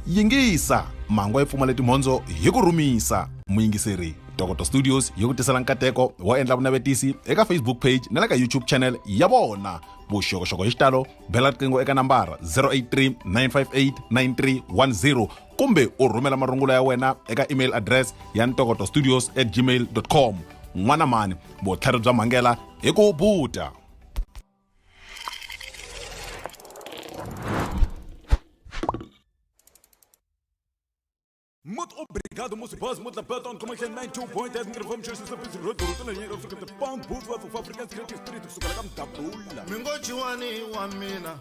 Yingisa! Mangwa yi pfumale timhondzo hi ku rhumisa. Muyingiseri, Ntokoto Studios yi ku tisela nkateko wo endla vunavetisi eka Facebook page na le ka YouTube channel ya vona. Vuxokoxoko hi xitalo bela riqingho eka nambara 083 958 9310 kumbe u rhumela marungula ya wena eka email address ya ntokoto studios at gmail com. N'wana mani, vutlhari bya mhangela hi ku buta. Muito obrigado, moço boss, muito belt on commercial 92.8 microphone choices of busy road rutuna nyika Africa the pound booth of African creative spirit kusukela ka mdabula. Mi ngo jiwani wa mina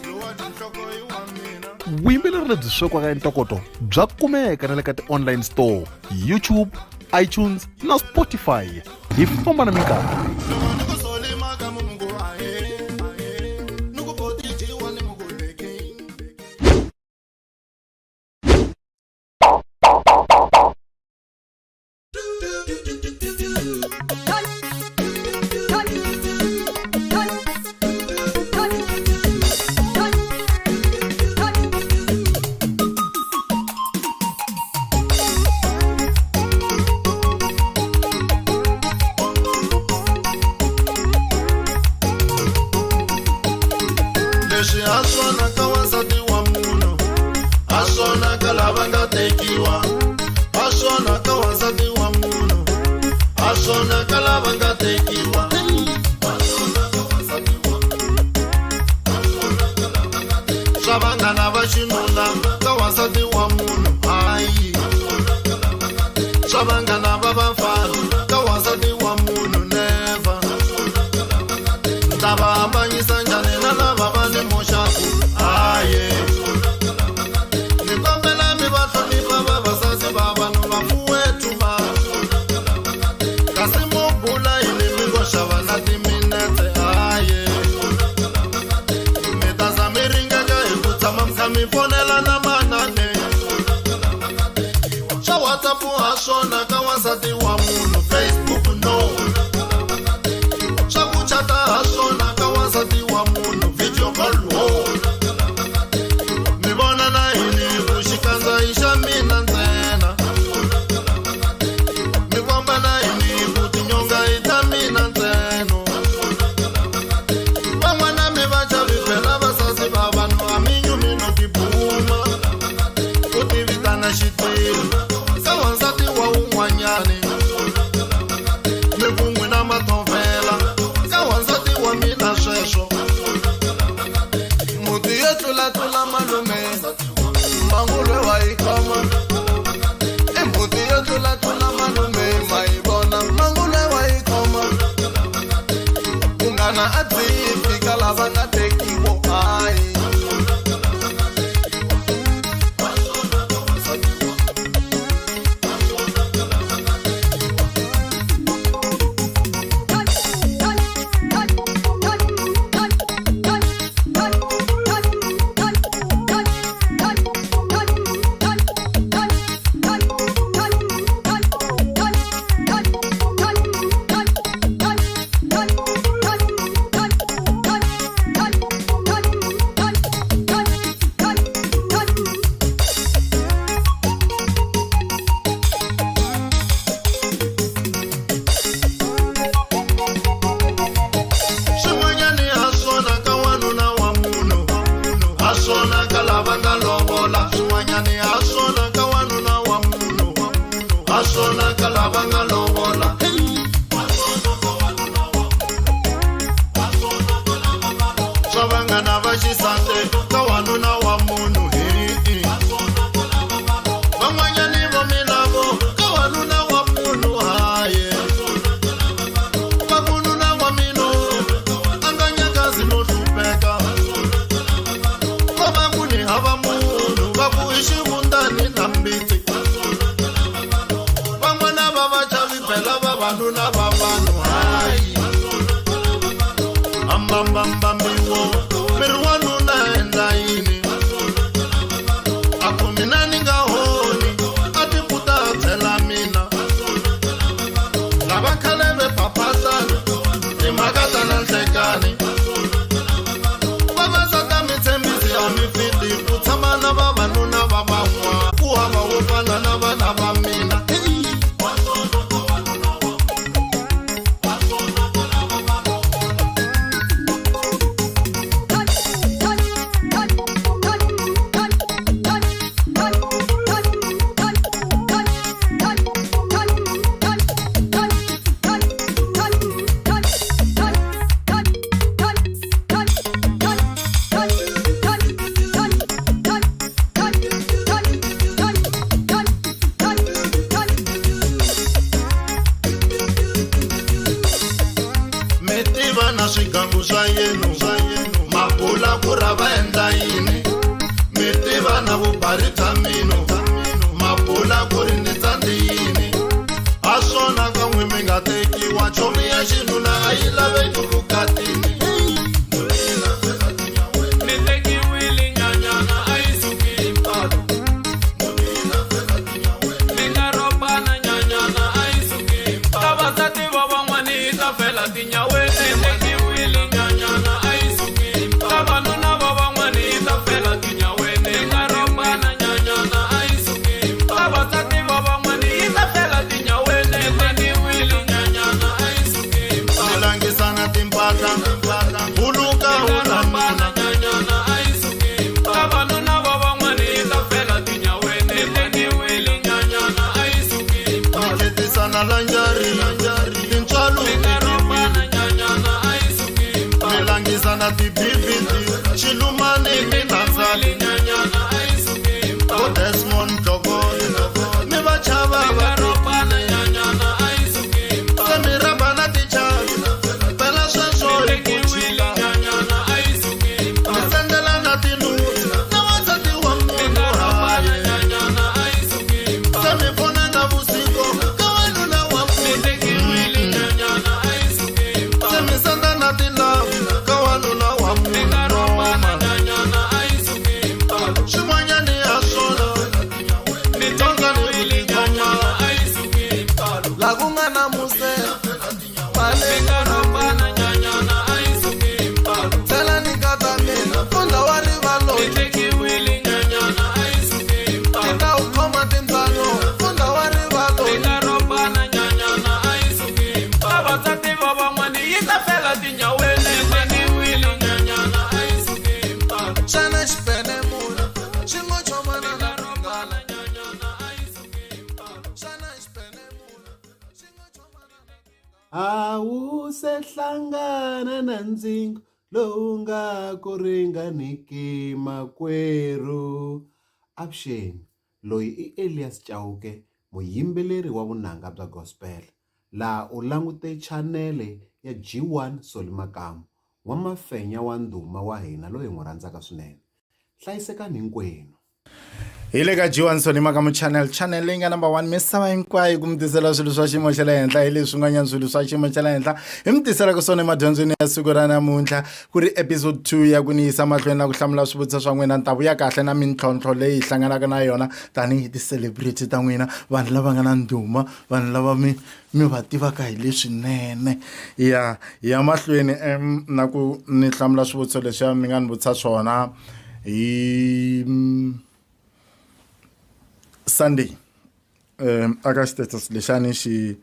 lowa tinhloko i wa mina. Vuyimbeleri lebyi swekiwaka hi ntokoto bya kumeka na le ka ti-online store, YouTube, iTunes na Spotify. Hi famba na minkarhi. Loko ni ku soli makamu mi ku ahee, ni ku boti jiwani mi ku leki. Leswi a swona ka wansati wa munhu, a swona ka lava nga tekiwa, a swona ka wansati wa munhu, a swona ka lava nga tekiwa. Swa vanghana va xinuna ka wansati wa munhu, hayi. Swa vanghana va vafana ka wansati wa munhu, never. Ta va hambanyisa njhani na lava va ni moxaku, haye. Ni kombela mi va hlonipha vavasati va vanhu va fuwethu va. Kasi mo bula yini mi ngo xava na timinetse, haye. Mi ta za mi ringeka hi ku tshama mi kha mi fonela na manane. Swa WhatsApp ha swona ka wansati wa munhu, Facebook no. Swa ku chata ha swona ka wansati wa munhu, video call ho. Mi vona na hini ku xikandza i xa mina ntsena. Mi komba na hini ku tinyonga i ta mina ntsena. Van'wana mi va chavi phela vasasi va vanhu a mi nyumi no tibuma. U ti vitana xitirhi ka wansati wa un'wanyani. Mi ku n'wina mathovela ka wansati wa mina sweswo. Muti yo tlulatlula malume, mangulwe wa yi khoma. I mbuti yo tlulatlula malume, ma yi vona mangulwe wa yi khoma. Munghana a byi fika lava nga tekiwo, hayi. Swin'wanyani ha swona ka wanuna wa munhu, ha swona ka lava nga lovola. Swin'wanyani ha swona ka wanuna wa munhu, ha swona ka lava nga lovola. Swa vanghana va xisati ka wanuna wa munhu, hi. Van'wanyani vo minavo ka wanuna wa munhu, haye. Vakununa wa mino a nga nyakazi no hlupeka. Ko va ku ni hava munhu, va ku i xivundani na mbitsi. Van'wana va va chavi phela vavanuna va vanhu, hayi. Ambambambambiwo miri wanuna endla yini? A ku mina ni nga honi, a tiputa byela mina. Lava khale ve phaphatana timhaka ta na nhlekani. Vavasati a mi tshembisi a mi fiti ku tshama na vavanuna swigangu swa yenu mabula ku ra va endla yini mi tiva na vubari bya mino mabula ku ri ni tsandzi yini ha swona ka n'wi mi nga tekiwa chomi ya xinuna a yi laveki vukatini. Ni tekiwile nyanyana a yi suki hi mpalo. Ni nga rhopana nyanyana a yi suki hi mpalo. Ka vasati va van'wani yi ta fela tinyaweni. Ni tekiwile nyanyana a yi suki hi mpalo. Ka vanuna va van'wani yi ta fela tinyaweni. Ni nga rhopana nyanyana a yi suki hi mpalo. Ka vasati va van'wani yi ta fela tinyaweni. Ni tekiwile nyanyana a yi suki hi mpalo. Mi langisana timpahla buluka Ni u nga ta rhopana nuna nyanyana a yi suki hi mpalo. Ka vanuna va van'wani yi ta fela tinyaweni. Ni tekiwile nyanyana a yi suki hi mpalo. Mi khetisana lanjari tintswalo Ni nga rhopana nyanyana a yi suki hi mpalo. Mi langisana tibibiti xilumani mi nandzali Nyanyana a yi suki hi mpalo. Vo Desmond Dlokolo mi va chava Ni va nga rhopana nyanyana a yi suki hi mpalo. Se mi rhamba na tichavi phela sweswo Ni hi ku tekiwile chika nyanyana a yi suki hi mpalo. Mi sendela na tinutsi na wansati wa Ni munhu nga rhopana hayi nyanyana a yi suki hi mpalo. Se mi pfuna na vusiku ka wanuna wa Ni munhu tekiwile nyanyana a yi suki hi mpalo. Se mi senda na tilavu ka wanuna wa Ni munhu nga rhopana nyanyana a yi suki hi mpalo. Swin'wanyani a swona Ni dyondza ni ku tekiwile tikhoma nyanyana a yi suki hi mpalo. La ku nga na musele Ni nga rhopana nyanyana a yi suki hi mpalo. Tlhela ni kata mina mpfundla wa rivalo Ni tekiwile nyanyana a yi suki hi mpalo. Ni ta wu khoma tintswalo mpfundla wa rivalo Ni nga rhopana nyanyana a yi suki hi mpalo. Vavasati va van'wani yi ta fela tinyaweni. Ni tekiwile nyanyana a yi suki hi mpalo. Xana xipene muna xi ngo chomana Ni na nga rhopana nyanyana a yi suki hi mpalo. Xana xipene muna xi ngo chomana na A wu se hlangana na ndzingo lowu nga ku ringaniki makwerhu. Avuxeni, loyi i Elias Chauke muyimbeleri wa vunanga bya gospel. Laha u langute chanele ya G1 Solly Makamu, n'wamafenya wa ndhuma wa hina loyi hi n'wi rhandzaka swinene. Hlayisekani hinkwenu. Hi le ka G1 Solly Makamu channel, channel leyi nga number 1 misava hinkwayo ku mi tisela swilo swa xiyimo xa le henhla hi leswi swin'wanyana swilo swa xiyimo xa le henhla hi mi tiselaka swona emadyondzweni ya siku ra namuntlha ku ri episode 2 ya ku ni yisa mahlweni na ku hlamula swivutiso swa n'wina ni ta vuya kahle na mintlhontlho leyi hi hlanganaka na yona tanihi ti-celebrity ta n'wina vanhu lava nga na ndhuma vanhu lava mi mi va tivaka hi leswinene ya ya mahlweni em na ku ni hlamula swivutiso leswiya mi nga ni vutisa swona hi Sunday um aka status lexi a ni xi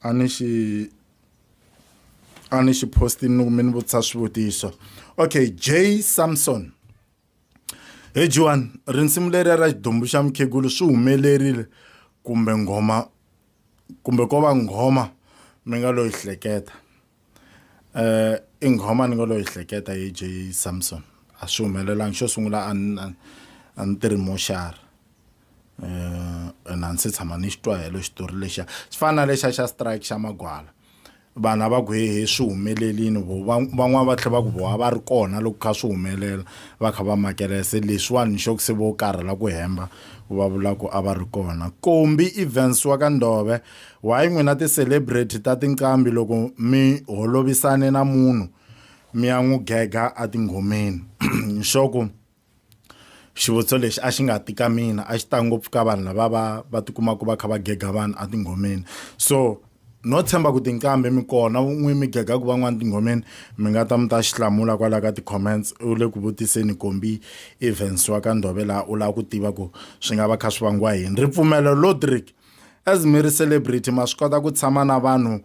a ni xi a ni xi postini ni ku mi ni vutisa swivutiso okay J Samson he Juan rinsimu leriya ra xidumbu xa mukhegulu swi humelerile kumbe nghoma kumbe ko va nghoma mi nga lo yi hleketa eh i nghoma ni nga lo yi hleketa hi J Samson a swi humelelangi xo sungula a ni a ni tirhi moxara eh ene a ni se tshama ni xi twa helo xitori lexiya swi fana na lexiya xa strike xa magwala vanhu a va ku hehe swi humelelini vo van'wana va tlhela va ku vo a va ri kona loko kha swi humelela va kha va makela se leswiwani ni xo se vo karhala ku hemba va vula ku a va ri kona kombi events wa ka ndove why n'wina ti-celebrity ta tinqambi loko mi holovisane na munhu mi ya n'wi gega etinghomeni nxoko xivutiso lexi a xi nga ti ka mina a xi ta ngopfu ka vanhu lava va va tikumaka va kha va gega vanhu etinghomeni so no tshemba ku tinqambi mi kona n'wi mi gegaku van'wani tinghomeni mi nga ta mi ta xi hlamula kwala ka ti-comments u le ku vutiseni kombi Evans wa ka Ndove laha u lava ku tiva ku swi nga va kha swi vangiwa yini ripfumelo Lodrick as mi ri celebrity ma swi kota ku tshama na vanhu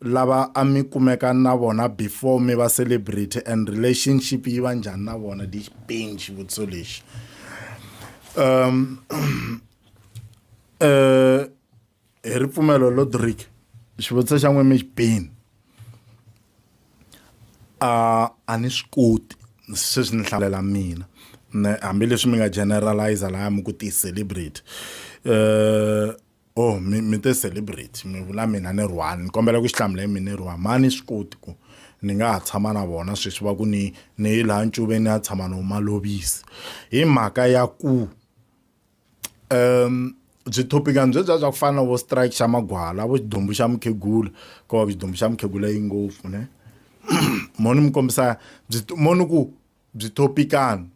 lava a mi kumeka na vona before mi va celebrity and relationship yi va njhani na vona di xipini xivutiso lexi um eh hi ripfumelo Lodrick xivutiso xa n'we mi xipini a a ni swi koti sweswi ni hlamulela mina hambileswi mi nga generalizer laya mi ku ti-celebrity eh. Oh mi mi te celebrity mi vula mina ni ri one ni kombela ku xi hlamula hi mina ni ri one mhani swi koti ku ni nga ha tshama na vona sweswi va ku ni ni yi laha ncuveni ni ya tshama no malovisi hi mhaka ya ku um byi thopikani byi bya bya ku fana na vo strike xa magwala vo xidumbu xa mukhegula ko va ku xidumbu xa mukhegula yi ngopfu ne mo ni mi kombisa byi mo ni ku byi thopikani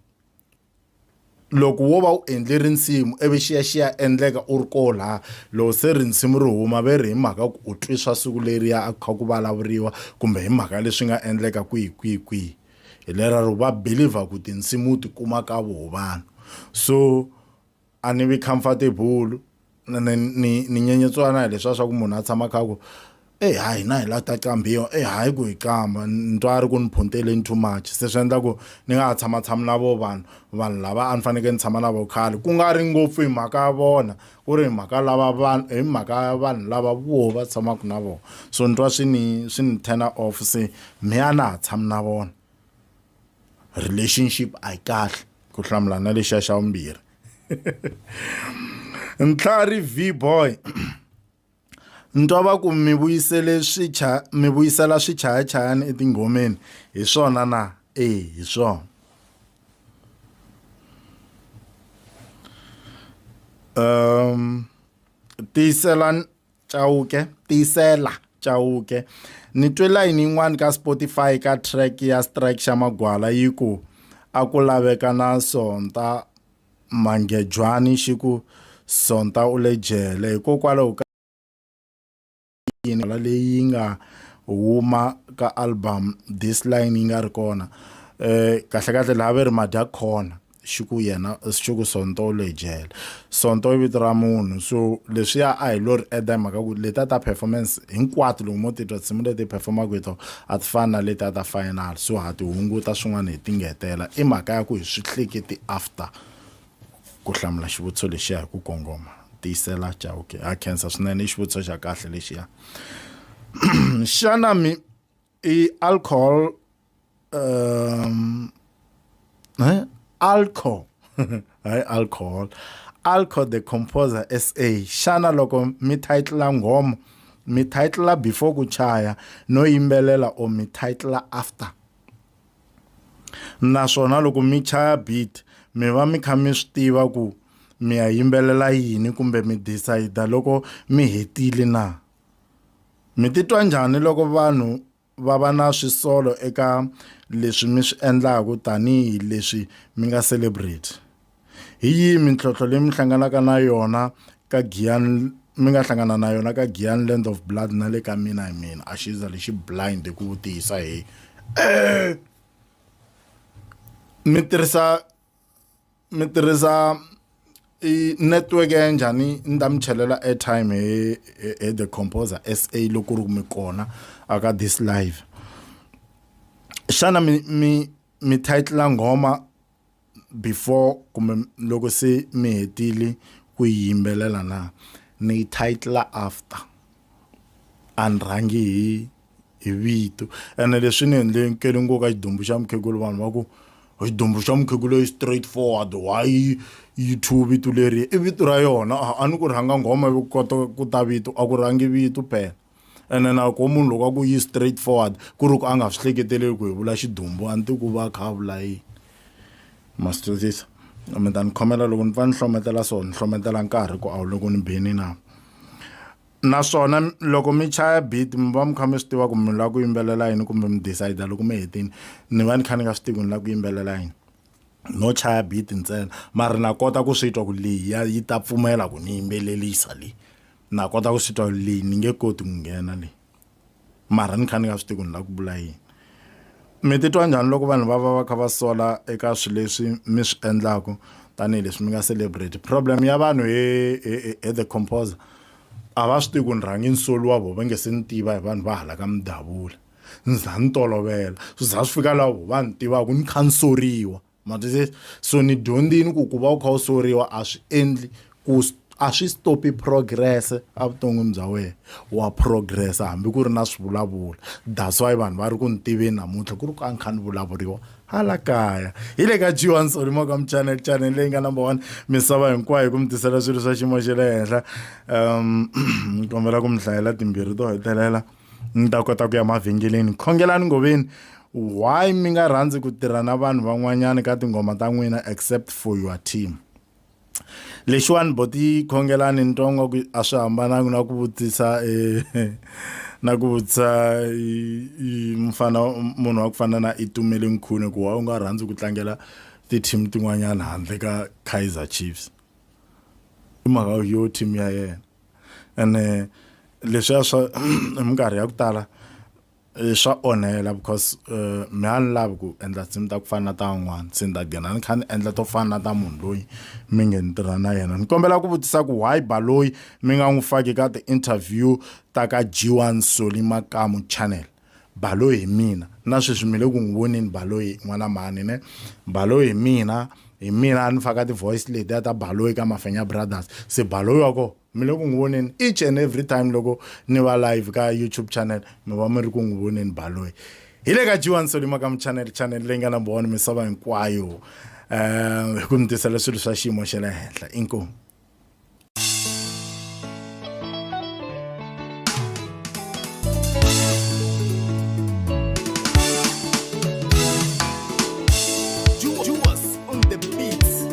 loko wo va u endle risimu ivi xi ya xi ya endleka u ri koho laha loko se risimu ri huma ve ri hi mhaka ku u twi swa siku leriya a kha ku vulavuriwa kumbe hi mhaka leswi nga endleka kwihi kwihi kwihi hi lera ro va believer ku tinsimu u ti kuma ka voho vanhu so a ni vi comfortable ni ni ni nyenyetsiwa na hi leswiya swa ku munhu a tshama kha ku eyi hayi hina hi la ta qambiwa eyi hayi ku hi qamba ni twa a ri ku ni phunteleni too much se swi endla ku ni nga ha tshamatshami na vo vanhu vanhu lava a ni fanekele ni tshama na vo khale ku nga ri ngopfu hi mhaka ya vona ku ri hi mhaka lava vanhu hi mhaka ya vanhu lava voho va tshamaka na vona so ni twa swi ni swi ni turn off se me a na ha tshami na vona relationship a yi kahle ku hlamula na lexiya xa vumbirhi ntlhari v boy ni twa va ku mi vuyisele swicha mi vuyisela swichayachayani etinghomeni hi swona na e hi swona um tiyisela Chauke tiyisela Chauke ni twe layini yin'wana ka Spotify ka track ya strike xa magwala yi ku a ku laveka na Sonta Manghejwani xi ku Sonta u le jele hikokwalaho ka yini leyi nga huma ka album this line yi nga ri kona eh kahle kahle laha ve ri madya khona xi ku yena xi ku Sonto u le jele Sonto i vito ra munhu so leswiya a hi lo ri add hi mhaka ku letiya ta performance hinkwato loko mo titwa tinsimu leti hi performaka hi tona a ti fani na letiya ta final so ha ti hunguta swin'wana hi ti ngetela i mhaka ya ku hi swi hleketi after ku hlamula xivutiso lexiya hi ku kongoma tiyisela Chauke ha khensa swinene i xivutiso xa kahle lexiya xana mi i alcohol um eh? alco hayi alcohol alco the composer sa xana loko mi title nghoma mi title before ku chaya no yimbelela or mi title after naswona loko mi chaya beat mi va mi kha mi swi tiva ku mi ya yimbelela yini kumbe mi decide loko mi hetile na mi titwa njhani loko vanhu va va na swisolo eka leswi mi swi endlaku tanihi leswi mi nga celebrity hi yihi mintlhontlho leyi mi hlanganaka na yona ka Giyani mi nga hlangana na yona ka Giyani Land of Blood na le ka Mina hi Mina a xi za lexi blind hi ku vutisa hi mi tirhisa mi tirhisa i network ya njhani ni ta mi chelela airtime hi hi the composer sa loko ku ri ku mi kona aka this live xana mi mi mi title nghoma before kumbe loko se mi hetile ku yi yimbelela na ni yi title after a ni rhangi hi hi vito ene leswi ni endle nkele ngopfu ka xidumbu xa mukhegulu vanhu va ku xidumbu xa mukhegulu i straight forward why yi thyiwe vito leri i vito ra yona a ni ku rhanga nghoma ivi ku kota ku ta vito a ku rhangi vito phela ene na ko munhu loko a ku yi straight forward ku ri ku a nga swi hleketeleli ku hi vula xidumbu a ni tivi ku va a kha a vula yini ma swi twisisa mi ta ni khomela loko ni pfa ni hlometela so ni hlometela nkarhi ku a wu le ku ni beni na. Naswona loko mi chaya beat mi va mi kha mi swi tiva ku mi lava ku yimbelela yini kumbe mi decide loko mi hetile ni va ni kha ni nga swi tivi ku ni lava ku yimbelela yini no chaya beat ntsena mara na kota ku swi twa ku leyi ya yi ta pfumela ku ni yimbelelisa leyi na kota ku swi twa leyi ni nge koti ku nghena leyi mara ni kha ni nga swi tivi ku ni lava ku vula yini mi titwa njhani loko vanhu va va va kha va sola eka swilo leswi mi swi endlaku tanihileswi mi nga celebrate problem ya vanhu hi hi hi the composer a va swi tivi ku ni rhangi ni soliwa vo va nge se ni tiva hi vanhu va hala ka Mudavula ni za ni tolovela swi za swi fika laha vo va ni tivaka ni kha ni soriwa ma twisisa so ni dyondzini ku ku va u kha u soriwa a swi endli ku a swi stop-i progress evuton'wini bya wena wa progress hambi ku ri na swivulavula that's why vanhu va ri ku ni tiveni namuntlha ku ri ku a ni kha ni vulavuriwa Hala kaya. Hi le ka G1 Solly Makamu channel, channel leyi nga number 1 misava hinkwayo ku mi tisela swilo swa xiyimo xa le henhla. Ni kombela ku mi hlayela timbirhi to hetelela ni ta kota ku ya mavhengeleni. Khongelani Ngoveni, why mi nga rhandzi ku tirha na vanhu van'wanyana ka tinghoma ta n'wina except for your team? Lexiwani boti Khongelani ni twa nga ku a swi hambananga na ku vutisa na ku vutisa mufana munhu wa ku fana na Itumeleng Khune ku why u nga rhandzi ku tlangela ti-team tin'wanyana handle ka Kaizer Chiefs i mhaka yo team ya yena ene leswiya swa hi minkarhi ya ku tala swa onhela because me a ni lavi ku endla tinsimu ta ku fana na ta van'wana se ni ta gcina ni kha ni endla to fana na ta munhu loyi mi nge ni tirha na yena ni kombela ku vutisa ku why Baloyi mi nga n'wi faki ka ti-interview ta ka G1 Solly Makamu channel Baloyi hi mina na sweswi mi le ku n'wi voneni Baloyi n'wana mhani ne Baloyi hi mina hi mina a ni faka ti-voice letiya ta Baloyi ka Mafenya Brothers se Baloyi wa kona mi le ku n'wi voneni each and every time loko ni va live ka YouTube channel mi va mi ri ku n'wi voneni Baloyi hi le ka G1 Solly Makamu channel channel leyi nga number 1 misava hinkwayo hi ku mi tisela swilo swa xiyimo xa le henhla inkomu. On the beats.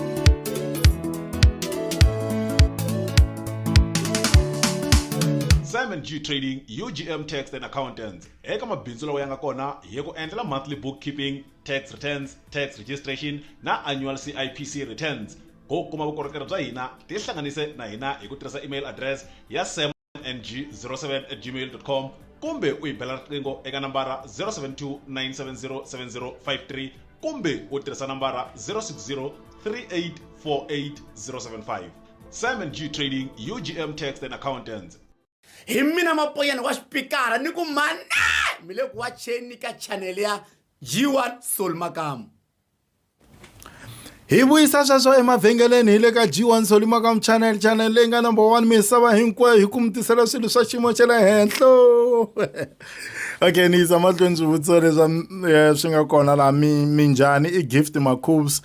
Simon G Trading, UGM Tax and Accountants. Eka mabindzu lawa ya nga kona hi ku endlela monthly bookkeeping, tax returns, tax registration na annual CIPC returns. Ku kuma vukorhokeri bya hina, tihlanganise na hina hi ku tirhisa email address ya samng07@gmail.com kumbe u hi bela riqingho eka nambara 072 970 7053 kumbe u tirhisa nambara 060 3848 075. Simon G Trading, UGM Tax and Accountants. Hi mina Mapoyana wa xipikara ni ku mhani mi le ku wacheni ka channel ya G1 Solly Makamu. Hi vuyisa sweswo emavhengeleni hi le ka G1 Solly Makamu channel, channel leyi nga number 1 misava hinkwayo hi ku mi tisela swilo swa xiyimo xa le henhla. Okay, ni yisa mahlweni swivutiso leswi swi nga kona laha. Minjhani i Gift Makhubs.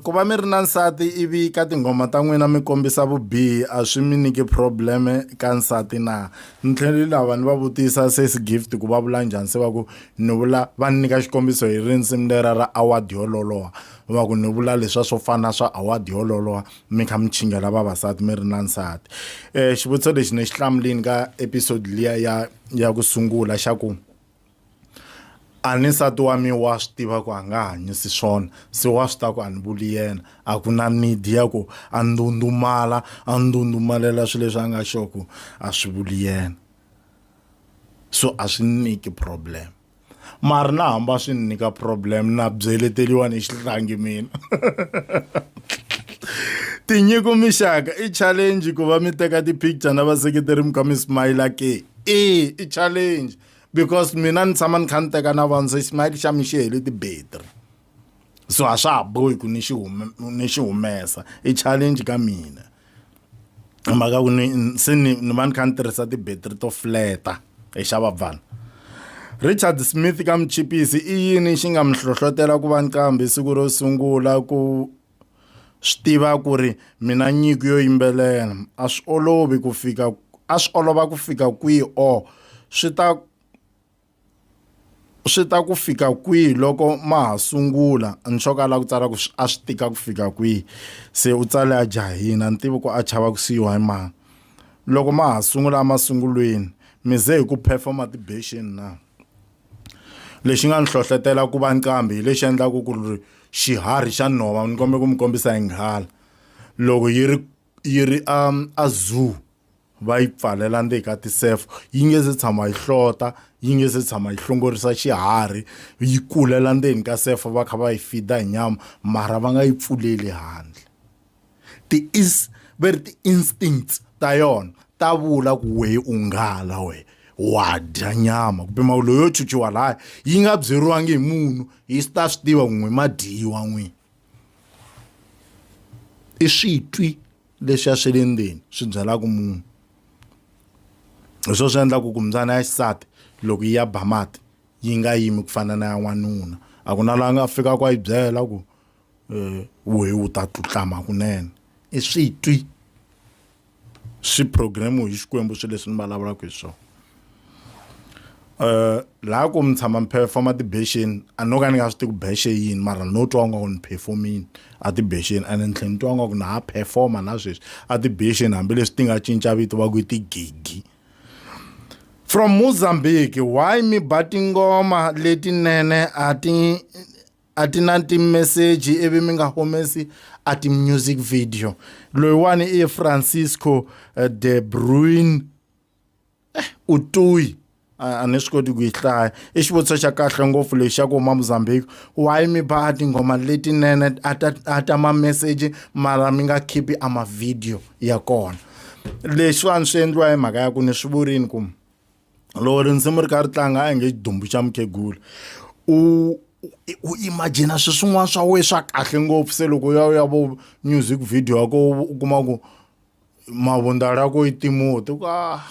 Ku va mi ri na nsati ivi ka tinghoma ta n'wina mi kombisa vubihi a swi mi nyiki problem ka nsati na? Ni tlhele lava ni va vutisa sesi Gift ku va vula njhani se va ku ni vula va ni nyika xikombiso hi rinsimu lera ra award yo loloha va ku ni vula leswa swo fana swa award yo loloha mi kha mi chingela vavasati mi ri na nsati. Xivutiso lexi ni xi hlamulini ka episode liya ya ya ku sungula xa ku a ni nsati wa mina wa swi tiva ku a nga hanyisi swona se wa swi tiva ku a ni vuli yena a ku na need ya ku a ndundumala a ndundumalela swilo leswi a nga sure ku a swi vuli yena so a swi nyiki problem mara na hamba swi ni nyika problem na byeleteriwa ni xihlangi mina. Tinyiko mixaka i challenge ku va mi teka ti-picture na vaseketeri mi kha mi smile ke e i challenge because mina ni tshama ni kha ni teka na vanhu se smile xa mi xi hele ti-battery so a swa ha bohi ku ni xi ni xi humesa i challenge ka mina hi mhaka ku ni se ni ni va ni kha ni tirhisa ti-battery to fleta hi xava bvana Richard Smith ka Muchipisi i yini xi nga mi hlohlotela ku va nqambi siku ro sungula ku swi tiva ku ri mina nyiko yo yimbelela a swi olovi ku fika a swi olova ku fika kwihi or swi ta swi ta ku fika kwihi loko ma ha sungula ni sure ka la ku tsala ku a swi tika ku fika kwihi se u tsale a jahini a ni tivi ku a chava ku siyiwa hi mani loko ma ha sungula emasungulweni mi ze hi ku perform-a tibexeni na lexi nga ni hlohletela ku va nqambi hi lexi endlaku ku ri xiharhi xa nhova ni kombe ku mi kombisa hi nghala loko yi ri yi ri a a zoo va yi pfalela ndzeni ka tisefo yi nge se tshama yi hlota yi nge se tshama yi hlongorisa xiharhi yi kulela ndzeni ka sefo va kha va yi feeder hi nyama mara va nga yi pfuleli handle ti is ve ri ti-instincts ta yona ta vula ku wehe u nghala wehe wa dya nyama ku pima loyi yo chuchiwa laya yi nga byeriwangi hi munhu yi ta swi tiva ku n'wi ma dyiwa n'wi i switwi leswiya swa le ndzeni swi byelaka munhu hi swona swi endlaka ku mbyana ya xisati loko yi ya ba mati. yi nga yimi ku fana na ya n'wanuna a ku na laha nga fikaka a yi byela ku um wehe u ta tlutlama kunene i switwi swi program hi Xikwembu swilo leswi ni vulavulaka hi swona um laha ku mi tshama mi performa tibexeni a no ka ni nga swi tivi ku bexe yini mara no twa nga ku ni performini a tibexeni ene ni tlhela ni twa nga ku na ha performa na sweswi a tibexeni hambileswi ti nga cinca vito va ku i tigigi from Mozambique why mi ba tingoma letinene a ti a ti na timeseji ivi mi nga humesi a ti-music video loyiwani i Francisco eh, de Bruin eh, utuyi a ni swi koti ku yi hlaya i xivutiso xa kahle ngopfu lexi xa ku huma Mozambique why mi ba tinghoma letinene a ta a ta ma-message mara mi nga khipi a ma-video ya kona leswiwani swi endliwa hi mhaka ya ku ni swi vurini ku loko risimu ri kha ri tlanga a hi nge xidumbu xa mukhegula u u imagine swilo swin'wana swa wena swa kahle ngopfu se loko u ya u ya vo music video ya ko u kuma ku mavundala ya ko i timuti ku a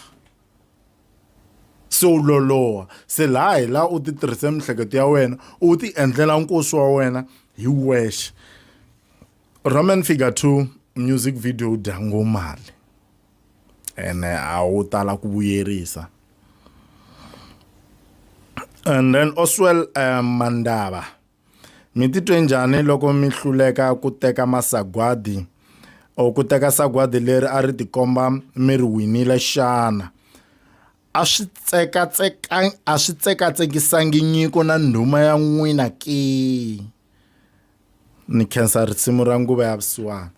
se u loloha se laha hi laha u ti tirhise miehleketo ya wena u ti endlela nkosi wa wena hi wexe Roman figure 2 music video wu dya ngo mali ene a wu tala ku vuyerisa and then Oswell uh, Mandaba mi titwe njhani loko mi hluleka ku teka masagwadi or ku teka sagwadi leri a ri tikomba mi ri winile xana a swi tsekatseka a swi tsekatsekisangi nyiko na ndhuma ya n'wina ke ni khensa risimu ra nguva ya vusiwana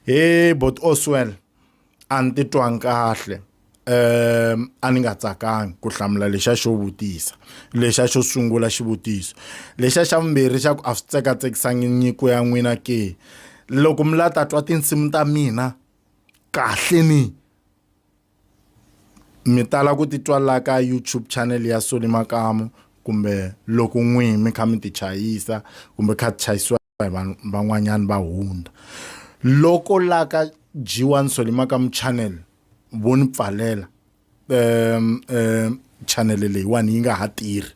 he bot Oswell a ni titwangi kahle um a ni nga tsakangi ku hlamula lexa xo vutisa lexa xo sungula xivutiso lexa xa vumbirhi xa ku a swi tsekatsekisangi nyiko ya n'wina ke loko mi la ta twa tinsimu ta mina kahle ni mi tala ku titwa la ka YouTube channel ya Solly Makamu kumbe loko n'wi mi kha mi ti chayisa kumbe kha ti chayisiwa hi vanhu van'wanyana va hundza loko la ka G1 Solly Makamu channel vo ni pfalela um um channel leyiwani yi nga ha tirhi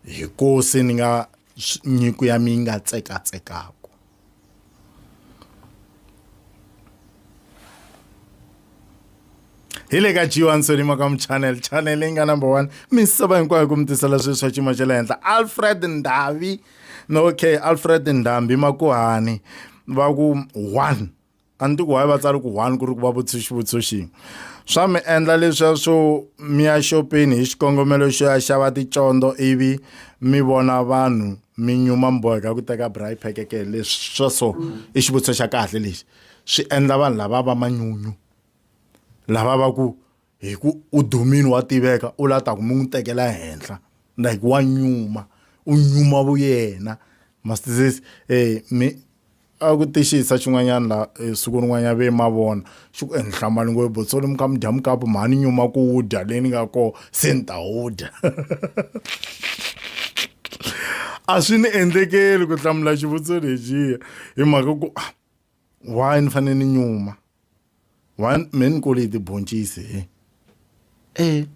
hi ko se ni nga nyiko ya mi yi nga tsekatsekaka hi le ka G1 Solly Makamu channel channel leyi nga number one misava hinkwayo ku mi tisela swilo swa xiyimo xa le henhla Alfred Ndhavi no okay Alfred Ndhambi Makuhani va ku one a ni tiku why va tsale ku one ku ri ku va vutise xivutiso xin'we swa mi endla leswiya swo mi ya xopeni hi xikongomelo xo ya xava ticondo ivi mi vona vanhu mi nyuma mi boheka ku teka braai pack ke leswi swa so i xivutiso xa kahle lexi swi endla vanhu lava va manyunyu lava va ku hi ku u dumile wa tiveka u la ta ku mi n'wi tekela henhla like wa nyuma u nyuma vuyena ma swi twisisa e mi a ku tixisa xin'wanyana la eh, siku rin'wanyana ve ma vona xi ku enhla mali ngo botsolo mi kha mi dya mukapu mhani nyuma ku wu dya leyi ni nga kona se ni ta wu dya a swi ni endlekeli ku hlamula xivutiso lexiya hi mhaka ku ah, why ni fanele ni nyuma why me ni kule hi tiboncisi he e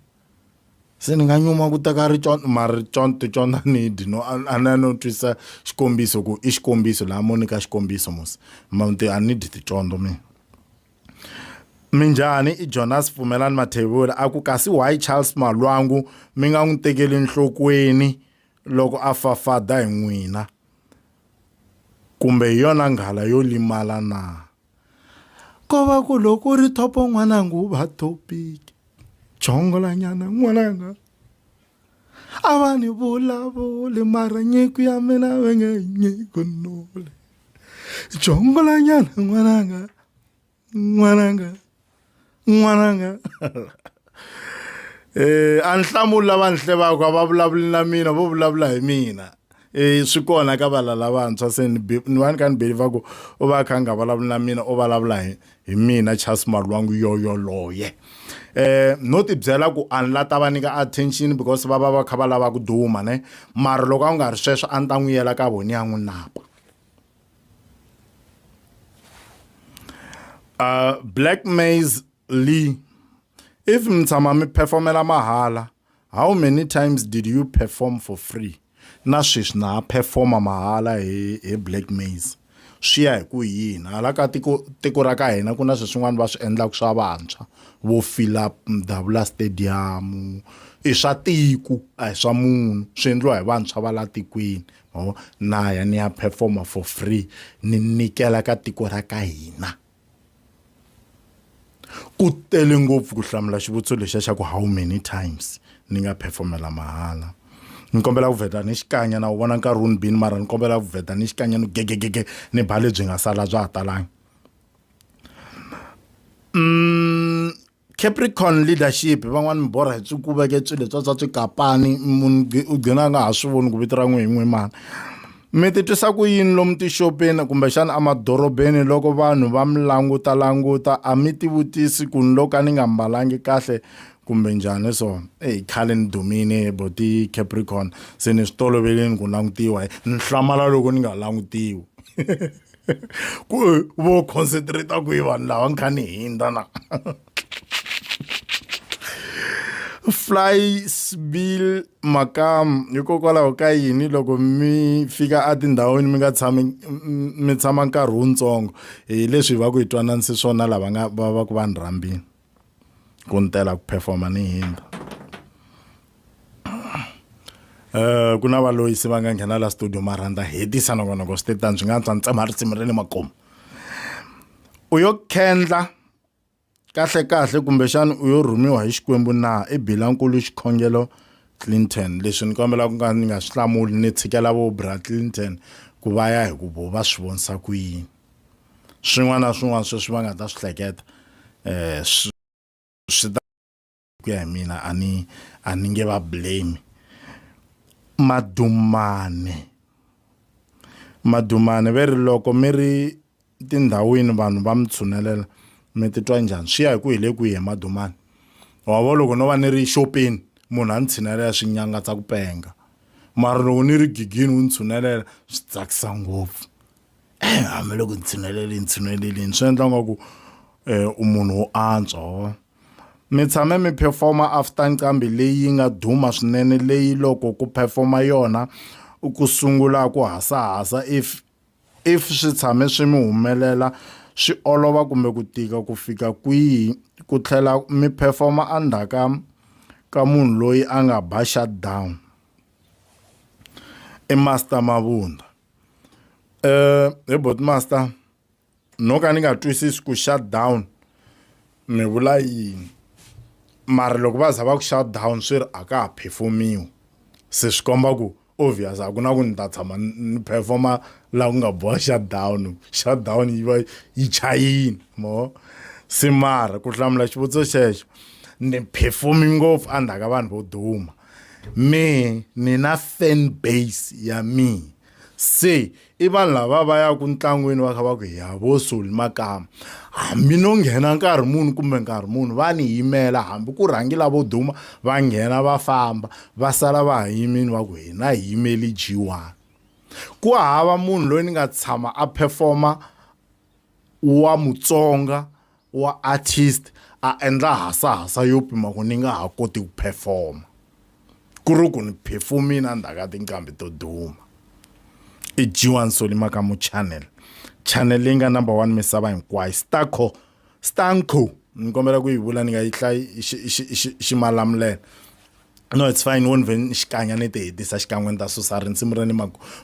se ni nga nyuma ku teka ricondzo mara ricondzo ticondzo a ni dyi no a na no twisisa xikombiso ku i xikombiso laha mo nyika xikombiso mos a ni dyi ticondzo mina minjhani i Jonas Pfumelani Mathebula a ku kasi why Charles Malwangu mi nga n'wi tekeli nhlokweni loko a fafada hi n'wina kumbe hi yona nghala yo limala na ko va ku loko ri thopo n'wanangu va thopiki chongolanyana n'wananga a va ni vulavuli mara nyiko ya mina va nge nyiko nole chongolanyana n'wananga n'wananga n'wananga eh a ni hlamuli lava ni hlevaka a va vulavuli na mina vo vulavula hi mina eh swi kona ka vala lavantshwa se ni ni va ni kha ni believer ku u va a kha a nga vulavuli na mina u vulavula hi hi mina Charles Malwangu yoyoloye eh no ti byela ku a ni la ta va nyika attention because va va va kha va lava ku duma ne mara loko a ku nga ri sweswo a ni ta n'wi yela ka vona ya n'wi napa Uh, Black Maize Lee if mi tshama mi performela mahala How many times did you perform for free? Na sweswi na ha perform-a mahala hi hi Black Maize. Swi ya hi ku hi yini. Hala ka tiko tiko ra ka hina ku na swilo swin'wana va swi endlaka swa vantshwa vo fila Mdavula stadium i swa tiko a hi swa munhu swi endliwa hi vantshwa va la tikweni ma vo na ya ni ya perform-a for free ni nyikela ka tiko ra ka hina. Ku tele ngopfu ku hlamula xivutiso lexiya xa ku how many times ni nga perform-ela mahala ni kombela ku vheta ni xikanya na wu vona nkarhi wu ni bini mara ni kombela ku vheta ni xikanya ni gegegege ni ba lebyi nga sala bya ha talanga mm, Capricorn leadership van'wani mi borha hi swikuveke swilo leswiya swa swikapani munhu u gcina a nga ha swi voni ku vito ra n'wina hi n'we mani mi titwisa ku yini lomu tixopeni kumbexana emadorobeni loko vanhu va mi languta languta a mi tivutisi ku ni loko a ni nga mbalangi kahle kumbe njhani so eyi khale ni dumile boti Capricorn se ni swi tolovelini ku langutiwa ni hlamala loko ni nga langutiwi ku vo concentrate ku yi vanhu lava ni kha ni hindza na fly sbill makamu hikokwalaho ka yini loko mi fika etindhawini mi nga tshami mi tshama nkarhi wutsongo hi leswi hi va ku hi twananise swona lava nga va va ku va ni rhambini ku ni tela ku performa ni hindza Eh ku na valoyisi va nga nghena la studio ma rhandza hetisa nongonoko swi tani swi nga antswa ni tsema risimu ra le makumu u yo khendla kahle kahle kumbexana u yo rhumiwa hi xikwembu na i bilankulu xikhongelo Clinton leswi ni kombela ku nga ni nga swi hlamuli ni tshikela vo bra Clinton ku va ya hi ku vo va swi vonisa ku yini swin'wana na swin'wana sweswi va nga ta swi hleketa um swi ta ku ya hi mina a ni a ni nge va blame madumane madumane ve ri loko mi ri tindhawini vanhu va mi tshunelela mi titwa njhani swi ya hi ku hi le kwihi madumane wa vo loko no va ni ri xopeni munhu a ni tshinelela swi nyangatsa ku penga mara loko ni ri gigini wu ni tshunelela swi tsakisa ngopfu hambiloko ni tshinelelini tshinelelini swi endla nga ku um u munhu wo antswa mi tshame mi performa after nqambi leyi yi nga duma swinene leyi loko ku performa yona ku sungula ku hasahasa if if swi tshame swi mi humelela swi olova kumbe ku tika ku fika kwihi ku tlhela mi performa endzhaku ka munhu loyi a nga ba shutdown i Master Mavunda he boti master no ka ni nga twisisi ku shut down mi vula yini mara loko va za va ku shut down swi ri a ka ha perform-iwi se swi komba ku obvious a ku na ku ni ta tshama ni perform-a la ku nga boha shut down shut down yi va yi chayini mo se mara ku hlamula xivutiso xexo ni perform-i ngopfu endzhaku ka vanhu vo duma mehe ni na fan base ya mina se i vanhu lava va yaku ntlangwini va kha va ku ya vo Solly Makamu hambi no nghena nkarhi muni kumbe nkarhi muni va ni yimela hambi ku rhangi lavo duma va nghena va famba va sala va ha yimini va ku hina hi yimeli G1 ku hava munhu loyi ni nga tshama a performa wa Mutsonga wa artist a endla hasahasa yo pima ku ni nga ha koti ku perform ku ri ku ni performini endzhaku ka tinqambi to duma i G1 Solly Makamu channel channel leyi nga number one misava hinkwayo Starco Stanco ni kombela ku yi vula ni nga yi hlayi ximalamulelo no it's fine wo ni vhe ni xikanya ni ti hetisa xikan'we ni ta susa rinsimu ra ni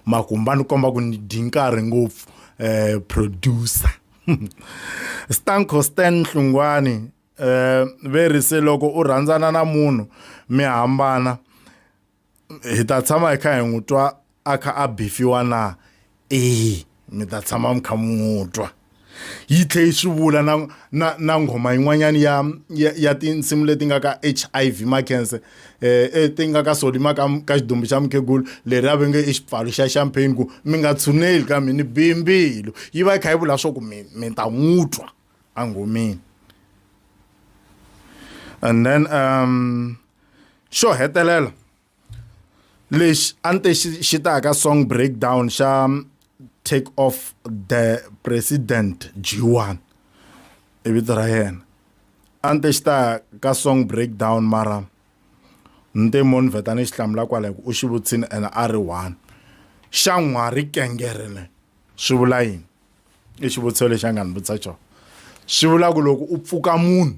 makumba ni komba ku ni dyi nkarhi ngopfu um producer Stanco Stan Hlungwani ve ri se loko u rhandzana na munhu mi hambana hi ta tshama hi kha hi n'wi twa a kha a bifiwa na eya mi ta tshama mi kha mi n'wi twa yi tlhe yi swi vula na na na nghoma yin'wanyana ya ya, ya tinsimu leti nga ka H_I_V Makhense eh ti nga ka Solly ka ka xidumbu xa mukhegulu leri a va nge i xipfalo xa champagne ku mi nga tshuneli ka mi ni bihi mbilu yi va yi kha yi vula swo ku mi mi ta n'wi twa enghomeni and then um xo hetelela lexi a ni te xi xi ta ka song breakdown xa take off the president G1 i vito ra yena a ni te xi ta ka song breakdown mara Ni te mo ni vheta ni xi hlamula kwala hi ku u xi vutisini ene a ri one. Xa n'hwari kengerele swi vula yini? I xivutiso lexi a nga ni vutisa xona. Swi vula ku loko u pfuka munhu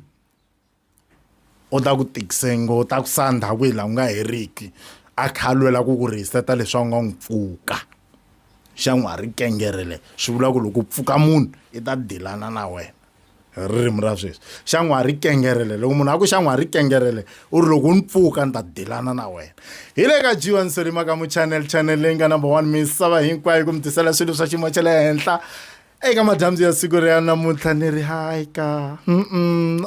u ta ku tikisengo u ta ku sa ndhaku hi laha u nga heriki a kha a lwela ku ku reset-a leswi a nga n'wi pfuka xa n'hwari kengerele swi vula ku loko u pfuka munhu i ta dilana na wena hi ririmi ra sweswi xa n'hwari kengerele loko munhu a ku xa n'hwari kengerele u ri loko u ni pfuka ni ta dilana na wena hi le ka G1 Solly Makamu channel channel leyi nga number one misava hinkwayo ku mi tisela swilo swa xiyimo xa le henhla eka madyambu ya siku ra namuntlha ni ri hayi ka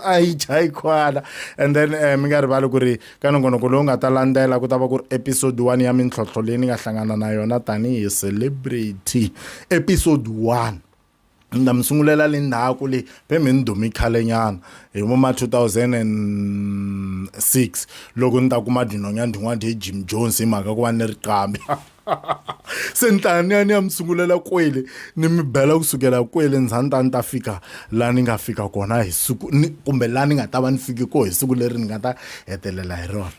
a yi chayi khwala and then mi nga rivali ku ri ka nongonoko lowu nga ta landzela ku ta va ku ri episode 1 ya mintlhontlho leyi ni nga hlangana na yona tanihi celebrity episode 1 ni ta mi sungulela le ndzhaku le phe ni dume khalenyana hi vo ma 2006 loko ni ta kuma dinhonyana din'wana hi Jim Jones hi mhaka ku va ni ri qambi se ni ta ni ya ni ya mi sungulela kwele ni mi bela kusukela kwele ndzha ni ta ni ta fika laha ni nga fika kona hi siku ni kumbe laha ni nga ta va ni fike koho hi siku leri ni nga ta hetelela hi rona.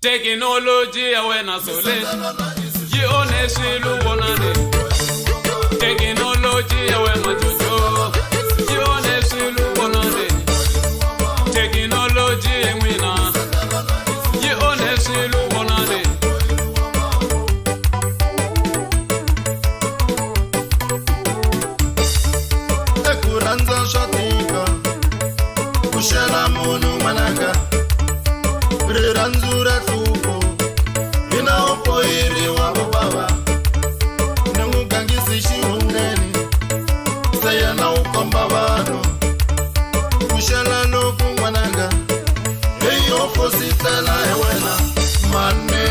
Thekinoloji ya wena sole yi onhe swilo vonani thekinoloji ya wena jojo yi onhe swilo vonani thekinoloji n'wina yi onhe swilo vonani. Eku rhandza swa tika ku xela munhu n'wananga rirhandzu ra hluko hina ho poyiriwa vuvava ni n'wi gangisi xihundleni se yena wu komba vanhu ku xela loku n'wananga heyi ho fositela hi wena mane.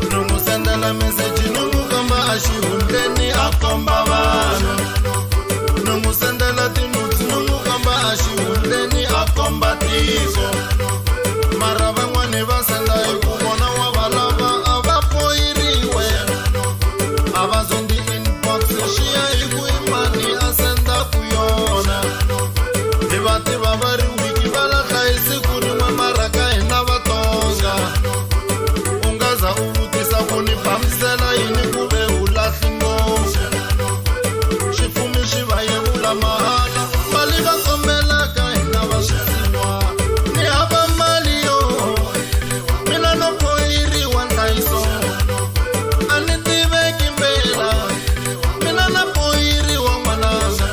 Ni n'wi sendela meseji ni n'wi komba a xihundleni a komba vanhu ni n'wi sendela tinutsi ni n'wi komba a xihundleni a komba tiko mara van'wani va senda hi ku vona wa va lava a va poyiriwe a va zondi inbox xi ya hi ku i mani a sendaku yona hi va tiva va ri wiki va lahla hi siku rin'we mara ka hina Vatonga u nga za u vutisa ku ni fambisela yini ku ve u lahli ngopfu xifumi xi va yevula mahala mali va kombelaka hina va swisiwa ni hava mali yo mina no poyiriwa nhlayiso a ni tiveki mbela mina na poyiriwa n'wananga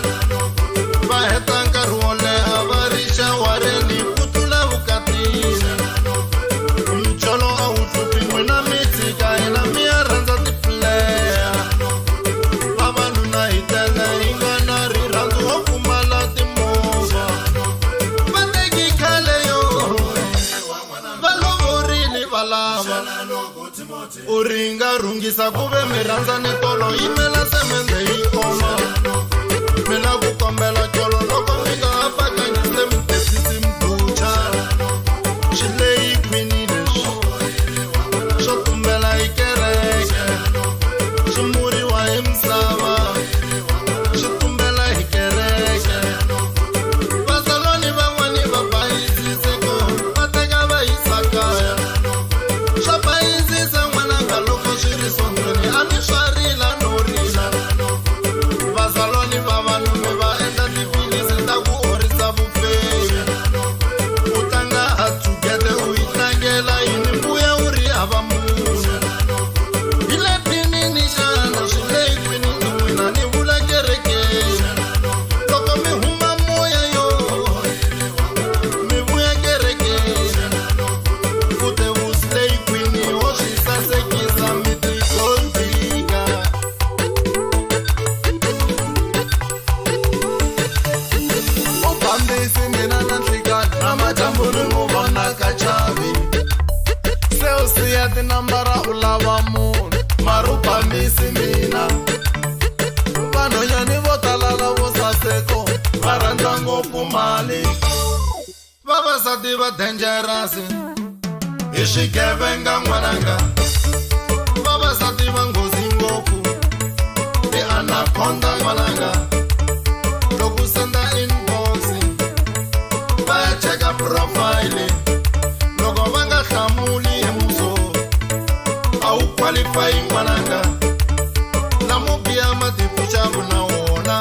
va heta nkarhi wo leha va ri xawareni ku tlula vukatini mcholo a wu hluphi n'wina mi tshika hina mi ya rhandza tipuleya vavanuna hi tele hi nga na rirhandzu wo pfumala timovha va teki khale yo va lovorile va lava u ri nga rhungisa ku ve mi rhandza ni tolo yimela semende yi oma mina ku kombela colo loko mi nga ha pakanyise mitesisi mbucha xi leyi kwini leswi swo tumbela hi kereke swi muriwa hi misava swi tumbela hi kereke vazalwani van'wani va bayizise ko va teka va yisa kaya swa bayizisa n'wananga loko swi ri sontweni a ni swa rila no rila vazalwani va valume va endla ti mali vavasati va dangerous hi swigevenga n'wananga vavasati va nghozi ngopfu ti-anaconda n'wananga loko u senda inbox va ya cheka profile loko va nga hlamuli hi muso a wu qualify n'wananga lamo biha ma tipfuxaku na wona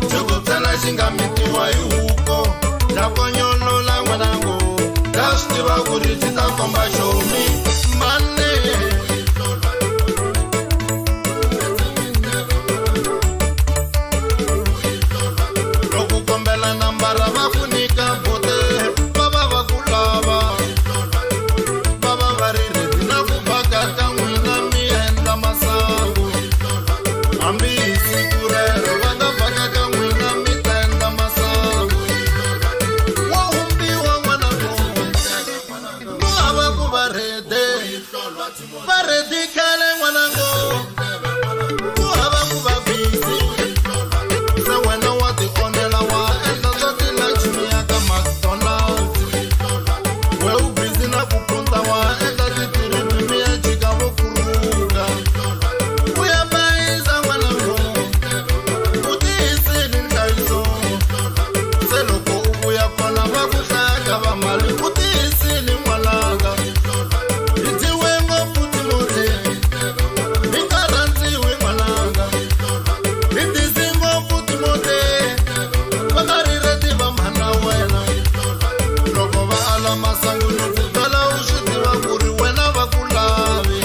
byi ku byela xi nga mitiwa hi huko la konyolola n'wanango la swi tiva ku ri byi ta komba xomi mane loko u kombela nambara va ku nyika bote va va va ku lava va va va ri redi na ku baka ka n'wina mi endla masangu hambi hi siku rero va nga baka ka n'wina mi ta endla masangu wa humbiwa n'wanango ku hava ku va rede va redi khale n'wanango ku hava ku va busy se wena wa ti onhela wa endla swa ti-lunch ya ka McDonald's we u busy na ku phunta wa endla titiripi mi ya jika vo kuruka u ya bayisa n'wanango u tiyisile nhlayiso se loko u vuya kona va ku hlaya ka va mali u tiyisile n'wananga hi dyiwe ngopfu timoti hi nga rhandziwi n'wananga hi tisi ngopfu timote va nga ri reti va mhana wena loko va ala masangu ni ku twala u swi tiva ku ri wena va ku lavi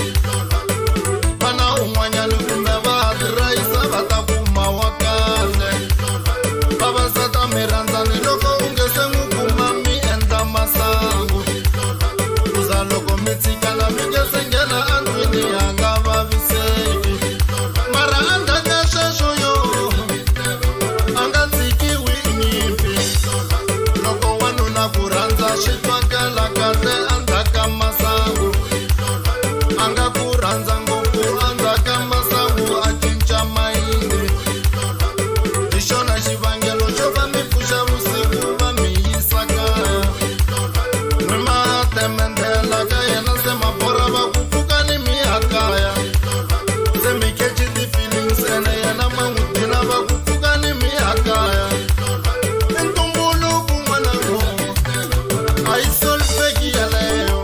vana un'wanyani kumbe va tirhayisa va ta kuma wa kahle vavasata mi rhandzani loko u nge se n'wi kuma mi endla masangu kuza loko mi tshikana mi nge se nghena andlwini ya nga vaviseki mara endzhaku ka sweswo yo a nga tshikiwi i nyimpi loko wanuna ku rhandza swi twakala kahle endzhaku ka masangu a nga ku rhandza ngopfu endzhaku ka masangu a cinca mayindi hi xona xivangelo xo va mi pfuxa vusiku va mi yisa kaya n'wi matemendela ka yena se mabora va ku pfukani mi ya kaya se mi catch ti-feelings ene yena ma n'wi dina va ku pfukani mi ya kaya i ntumbuluko n'wanango a yi solveki yeleyo.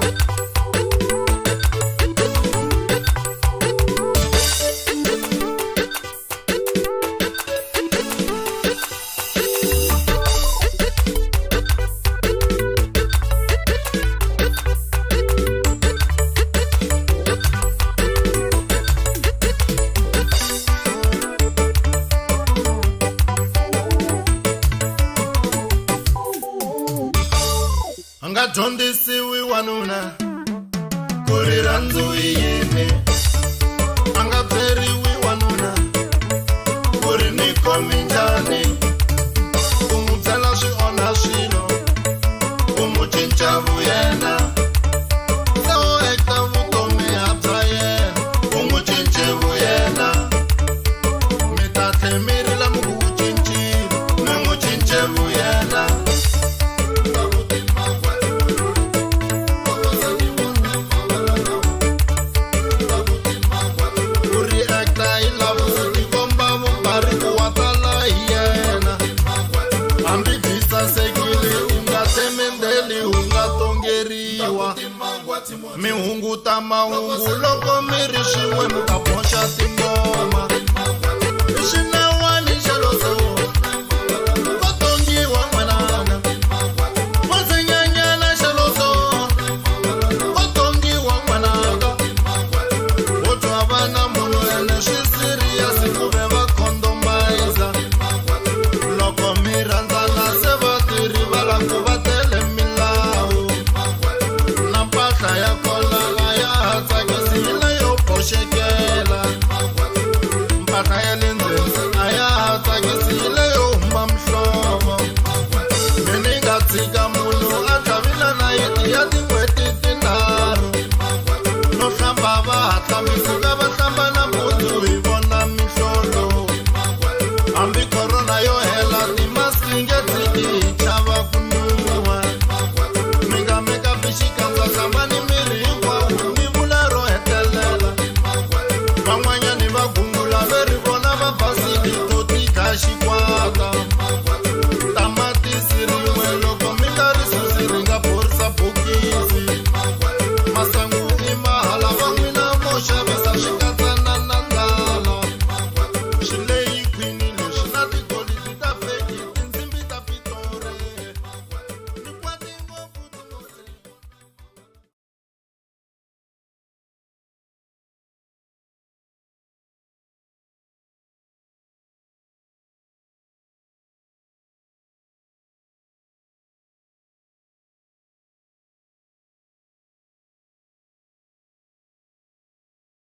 A nga dyondzisiwi wanuna ku rirhandzu i yini a nga byeriwi wanuna ku ri ni khomi njhani ku n'wi byela swi onha swilo ku n'wi cinca vuyena se wo heta vutomi ha bya yena u n'wi cince vuyena mi ta tlhe mi rila mi ku u cincile mi n'wi cince vuyena. Ku react-a hi lava swi tikomba vumbhari ku wa tala hi yena hambi byi sasekile u nga themendeli u nga tongeriwa mi hunguta mahungu loko mi ri swin'we mi ta boxa tingoma.